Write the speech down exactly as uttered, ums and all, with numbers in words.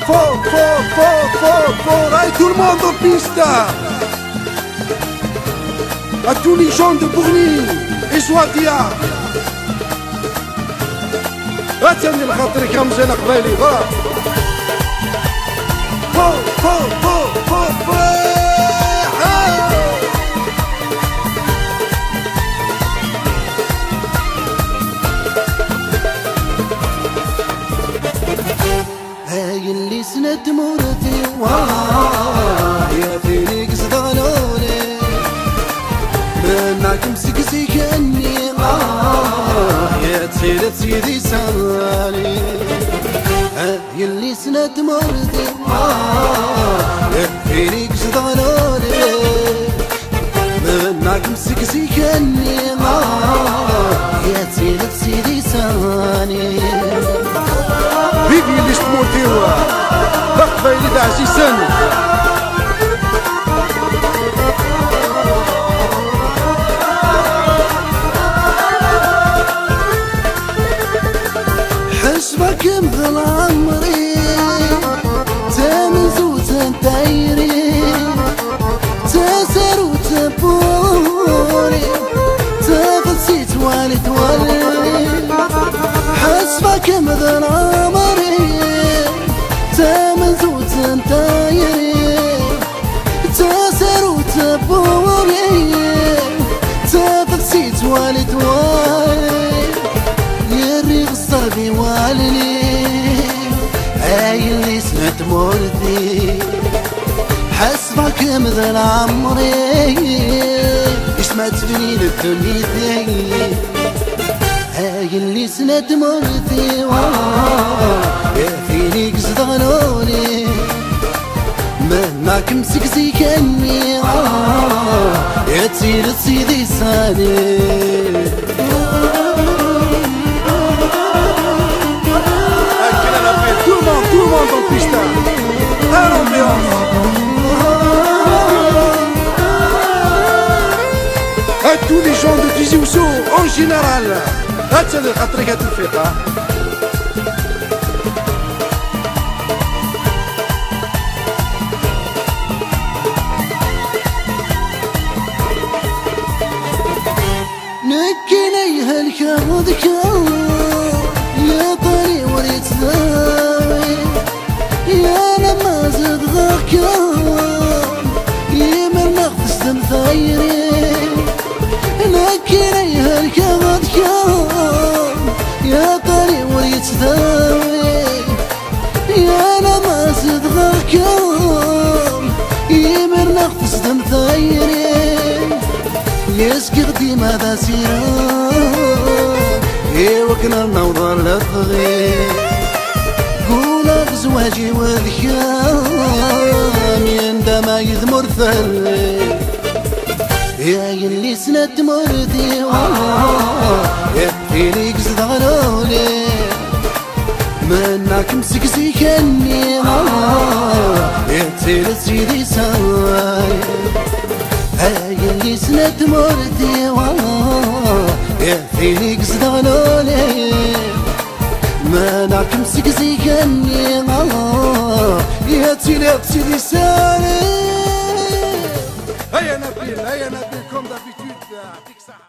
Fort, fort, fort, fort, fort. Allez, tout le monde en piste. À tous les gens de Bourgny et Soidia. Attendez, le خاطر كرمزان قبايلي. Voilà. Fort, fort, fort, fort, fort. Ay yelli-s n tmurt-iw, ah, ya tin i izedɣen ul-iw. Mennakem seg zik-nni, ah, ya d tidet i d isali. Ay yelli-s n tmurt-iw, ah, ya tin i izedɣen ul-iw. Mennakem seg zik-nni, ah, ya d tidet i d isali. Vivi les tmurt-iw, d aqbayli d ɛzizen. Ḥesbeɣ-kem d leɛmer-iw, d tamenzut n tayri, d tasarut n wul-iw, d tafetti twali twali. Ḥesbeɣ-kem d leɛmer-iw, d tamenzut n tayri, d tasarut n wul-iw, d tafetti twali twali. Yerriɣ ṣṣerf i wallen-iw, ay yelli-s n tmurt-iw. Ḥesbeɣ-kem d leɛmer-iw, isem ad tefnin ddunit-iw. Ay yelli-s n tmurt-iw, ah, ya tin i izedɣen ul-iw. Mennakem seg zik-nni, ah, ya d tidet i d isali. Akken ara naffi, tout le monde, tout le monde en piste. À l'ambiance. À tous les gens de Tizi Ouzou en général. Attendez, خاطرك هاد الفرقة. Nekkini ay helkeɣ deg-k, later-iw ur yettdawi. Alamma zedɣeɣ-kem, imiren ad ɣ-tezdem tayri. Nekkini ay helkeɣ deg-k, later-iw ur yettdawi. Alamma zedɣeɣ-kem, imiren ad ɣ-tezdem tayri. Yezgiɣ dima d asirem, i wakken ad naweḍ ɣer lefɣi. Ggulleɣ zzwaǧ-iw d kemm, yendama yedem ur telli. Ya yelli-s n tmurt-iw, ya tin i izedɣen ul-iw. Mennakem seg zik-nni, ah, ya d tidet i d isali. Ay yelli-s n tmurt-iw, ah, ya tin i izedɣen ul-iw. Mennakem seg zik-nni, ah, ya d tidet i d isali. Aya Nabil, aya Nabil, comme d'habitude, يعطيك الصحة.